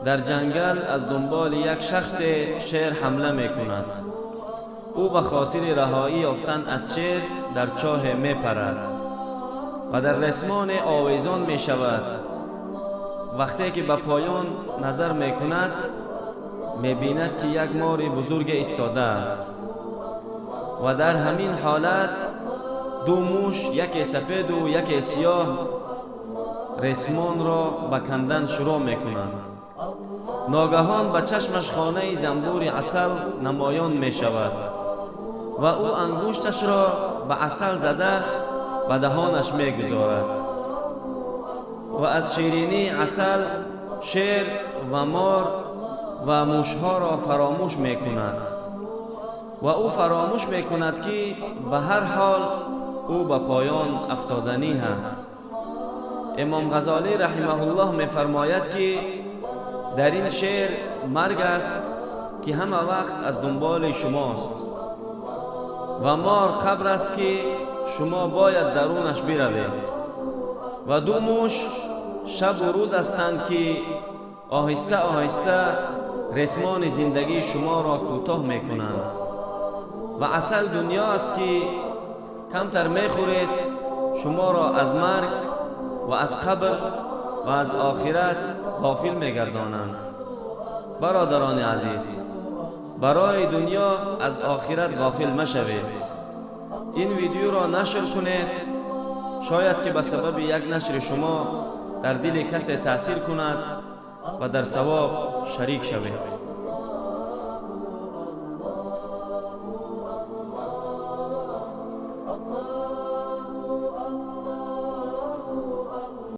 Дар ҷангал аз дунболи як шахсе шер ҳамла мекунад. Ӯ ба хотири раҳоӣ ёфтан аз шер дар чоҳе мепарад ва дар ресмоне овезон мешавад. Вақте ки ба поён назар мекунад, мебинад, ки як мори бузурге истодааст. Ва дар ҳамин ҳолат ду муш, яке сафеду яке сиёҳ, ресмонро ба кандан шурӯъ мекунанд. Ногаҳон ба чашмаш хонаи занбури асал намоён мешавад ва ӯ ангушташро ба асал зада, ба даҳонаш мегузорад ва аз ширинии асал шер ва мор ва мушҳоро фаромӯш мекунад. Ва ӯ фаромӯш мекунад, ки ба ҳар ҳол ӯ ба поён афтоданӣ ҳаст. Имом Ғазолӣ раҳимаҳуллоҳ мефармояд, ки дар ин шеър марг аст, ки ҳама вақт аз дунболи шумост, ва мор қабр аст, ки шумо бояд дарунаш биравед, ва ду муш шабу рӯз ҳастанд, ки оҳиста оҳиста ресмони зиндагии шуморо кӯтоҳ мекунанд, ва асал дунё аст, ки камтар мехӯред, шуморо аз марг ва аз қабр ва аз охират ғофил мегардонанд. Бародарони азиз, барои дунё аз охират ғофил машавед. Ин видеоро нашр кунед, шояд ки ба сабаби як нашри шумо дар дили касе таъсир кунад ва дар савоб шарик шавед.